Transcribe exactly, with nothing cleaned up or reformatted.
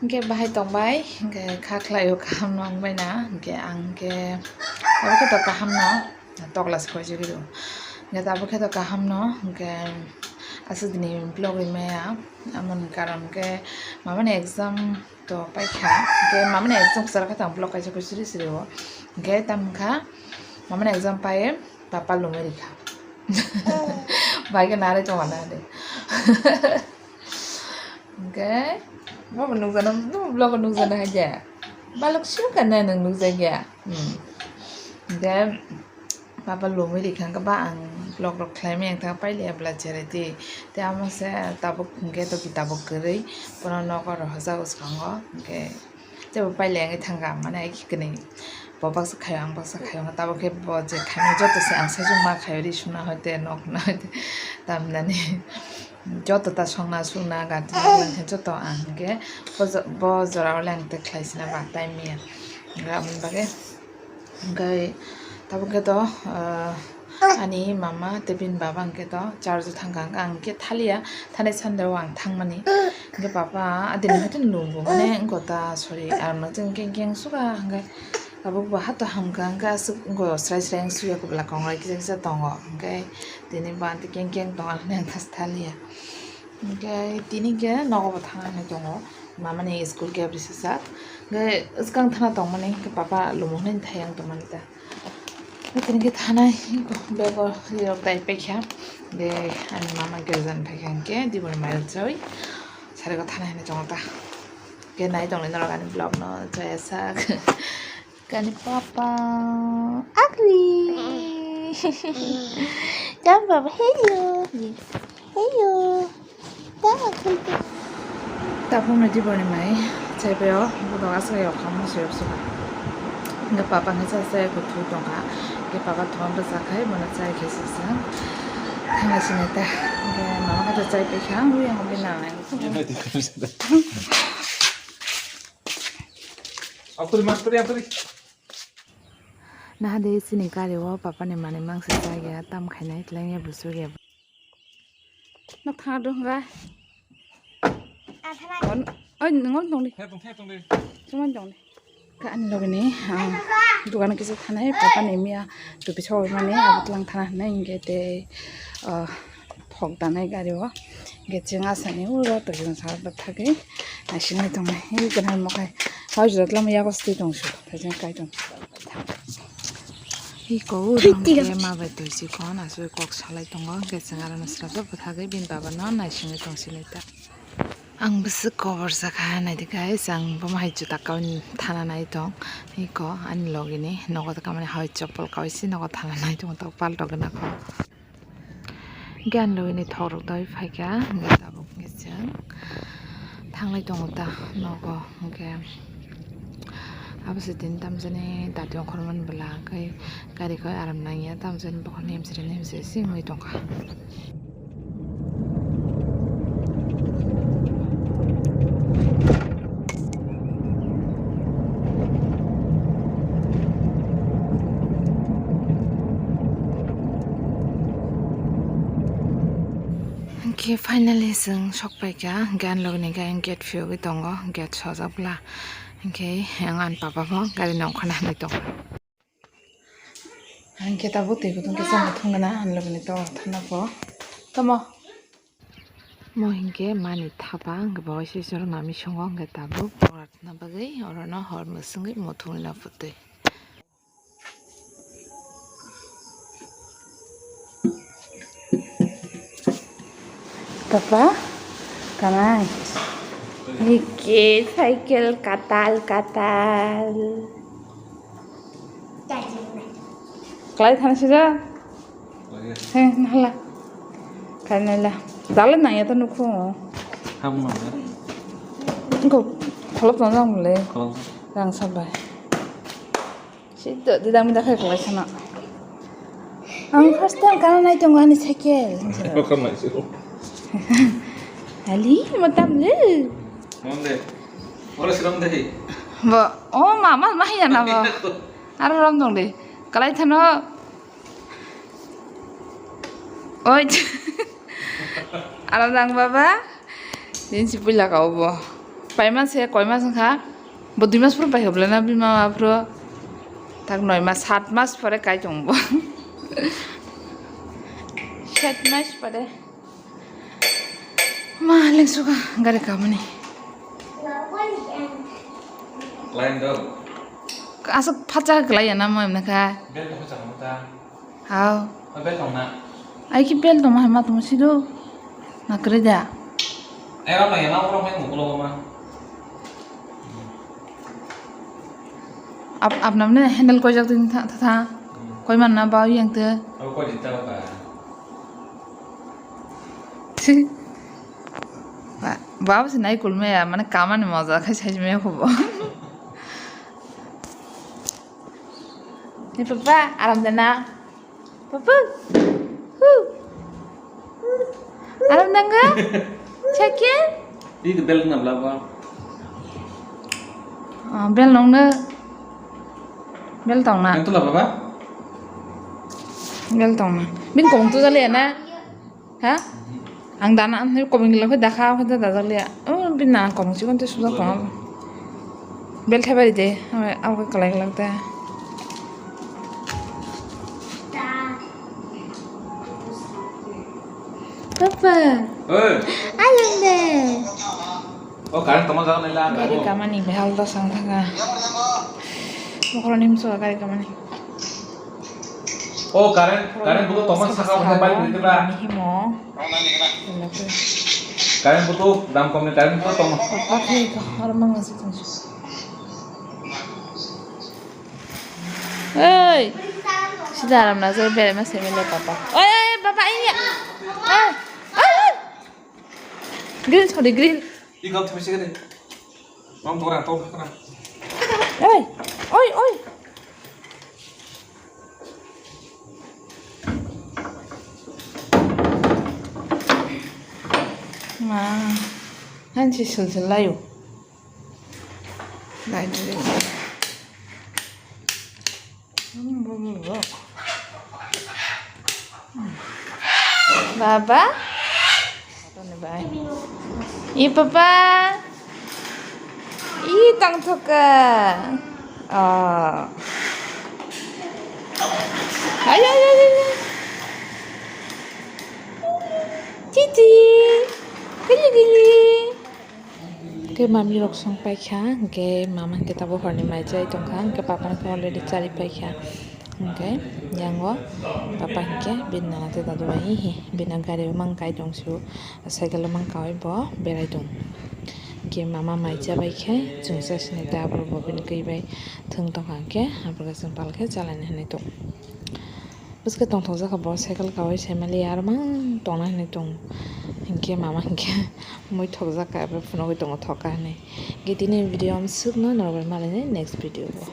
Hwnkhe bahai tongbai, hwnkhe kha khlaio, kaham no wngbai na, hwnkhe ang khe abo khe to kaham no tokla se koijagwi rw. Hwnkhe abo khe to kaham no, hwnkhe aswk dini vlog rimaya, amoni karon khe mamani exam to paikha, hwnkhe mamani exam kwcharo khe to ang vlog kaisa khe siri siri o, hwnkhe tamo kha mamani exam pai papa lumui rikha. Bai khe narwi tongma na de. Hwnkhe bobo nukjana, bobo vlog o nukjana hai de. Balok sukha na nwng nukjakya. Hmm. Hwnkhe papa lumui rikha hwnkhe ba ang vlog rok khlaimaya wngkha pailiya bwla cherai twi. Tei amo se tabuk hwnkhe toki tabuk kwrwi bono nogo rohorjak bwskango. Hwnkhe teibo pailiya wngwi thangkha mane hai khe kwnwi. Bo baksa khaio, ang baksa khaio, tabuk khe bo je khaimani joto se ang saichung ma khaio, ri suna hoite, nok na hoite, tamnani joto ta songna suna gati joto ang hwnkhe bo jo-, bo jora o le ang te khlai sina ba time ya. Aboni bagwi hwnkhe tabuk khe to, ah, ani mama tei bini baba hwnkhe to charge o thangkha, hwnkhe ang khe thaliya, thanai sande o ang thangmani. Hwnkhe papa adini haithe nungo mane wngkha ta, sorry, ang nang keng keng suka hwnkhe. Tabuk bo hato hamkha hwnkhe aswk wngkha srai srai wng suya kubla kongrai kisa kisa tongo hwnkhe tini bo anti keng keng tongo ani ang thas thaliya hwnkhe tini khe nogo bo thana hinwi tongo mamani school khe bwsajak hwnkhe swkang thana tongmani hwnkhe papa lumo hinwi thayang tongmani ta tini khe thanai bego rirok dai paikha hwnkhe ani mama girja ni phaikha hwnkhe diboni mairok chawi sariko thana hinwi tongo ta hwnkhe nai tonglai norok ani vlog no chaya sak. Kani papa ugly. Tam baba heyo. Heyo. Tam ugly. Tapung na diboni mai. Chai payo. Budo asa yo kamu suyok suka. Nga papa nga sa sa ko thu tongka. Ke papa thom ba sa khai bona chai ke sa sa. Thanga sini ta. Ke mama ka chai pe khang ru yang bi na. Apuri mastri apuri. Nahadi chini gari o papa ni manwi mangsa chaya tam khainai tlangya busu ya. Nok thang do hwnga. Oi nongol tong di. Thai tong thai tong di. Chuman tong di. Ka ani logi ni dukan kisa thanai papa ni miya tupi chawai mani abo tlang thana hinai hingke tei thok danai gari o hingke chwng asani uro twi sal bwthagwi naisinai tongnai hini gwnang mokhai hoi jora tongma yago sitwi tong su thaijang kai tong iko uro hingke ma bai twi si kon asoi kok salai tongo hingke chwng aro no srapsa bwthagwi bini baba no naisingwi tong sinai ta. Ang bwswk kobor sakha naidi guys, ang bomo hai juta kaui thana nai tong. Iko ani logi ni nogo kamani hai chapal kaui si nogo thana nai tong, tok pal rok gana kho. Hingke ani logi ni thok rok doi phaikha, hingke tabuk hingke chwng thanglai tongo ta nogo, hingke abo se tini tamjani dati ongkhormani bwla khe. Gari koi aram nangya, tamo jani bokhorok nimsre nimsre se wngwi tongkha. Hingke finally chwng sokpaikha, hingke ani logi ni gate phiyogwi tongo, gate sojak bwla, hingke ang ani papa bo gari nongkhorna hinwi tongo. Hingke tabuk twi kutung kisa muthung gana, ang logoni to thana po. Tamo. Mo hingke mani thapa, hingke bo waisa waisa rok nami songo, hingke tabuk bokhorok thana bagwi, orono hor mwswngwi muthungwi na putwi. Papa, kanai. Nike cycle katal katal. Kalai thana sida. He, nala. Kalai nala. Dale na ya to nukho. Ham no. Ko kholop tong jang le. Kholop. Rang sabai. Sito, didang midang khai kwlai kheno. Ang first time kana nai tongo ani cycle. Kam nai sio. Ali, mo tam le. Monde. Ora siram dei. Bo, o mama, mahi jana bo. Aro rom dong de. Kalai thano. Oi. Aram dang baba. Din si puila ka obo. Pai mas se koi mas wngkha? Bo dui mas phuru pai kha bwlai na bini mama phuru. Tak noi mas, sat mas pore kai tong bo. Sat mas pore. Ma lengsuka gari kamani. Line do. Aswk phacha kwlai ya na mo emna kha. Bel to phacha mo ta. Hao. Bel tong na. Ai ki bel tong ma ma tong si do. Na kwrwi da. Ai ram na ya na oro mai mo kulo ma. Ap apnam ne handle koi jak tin tha tha. Koi man na ba yang te. Abo koi jita ba. Ba-, baba se nai kulmaya, mane kamani moja khai sai maya khubo. Ni papa, aram dana. Papa. Hu. Aram danga? Chakya? Ini bel na bla ba. Ah, bel nong na. Bel tong na. Yang tu lah, Baba? Bel tong na. Bin kong tu jali na. Ha? Ang dana ang koming gila khe dakha khe da dajak liya. Oh, bin na koming chikon te sujak tong. Bel thai bari de. Abo khe kalai kalai te. Papa. Oi. Ayang de. Oh, current toma jaga nai la. Gari kamani behal da sang thanga. Mokolo nimso gari kamani. Oh, current, current butuh toma saka udah balik itu lah. Himo. Current butuh dam kom ni current butuh toma. Apa ke ko har mang ngasih tungsi. Oi. Sida aram na jai bere ma semile papa. Oi, oi, papa, ini. Oi. Oi, oi. Green, sorry, green. Ih, kau terus gini. Mam, tora, tora, tora. Oi, oi, oi. Ma, hanchi sul sul layu. Lai, lai, lai. Baba? I papa? I tang thoka. Oh. Ay, ay, ay, ay, ay. Titi. Gili, gili. Hingke mami rok song paikha, hingke mama hingke tabuk horni mai chai tongkha, hingke papa hingke already chari paikha. Hingke yango papa hingke bini nana tei dadu bai hihi bini gari o mang kai tong sio, cycle o mang kai bo berai tong. Hingke mama mai cha bai khe chwng cha sini tabuk bo bini kwi bai thwng tongkha, hingke aboni chwng pal khe chalani hinwi tong. Bwskhe tongthokjak kha bo cycle kawai saimaliya, aro mang tongna hinwi tong. Hinkhe mama hinkhe mui thokjak kha, abo phunugwi tongo thok kha hinwi. Hinkhe tini video amswkno norok bai malainai next video o.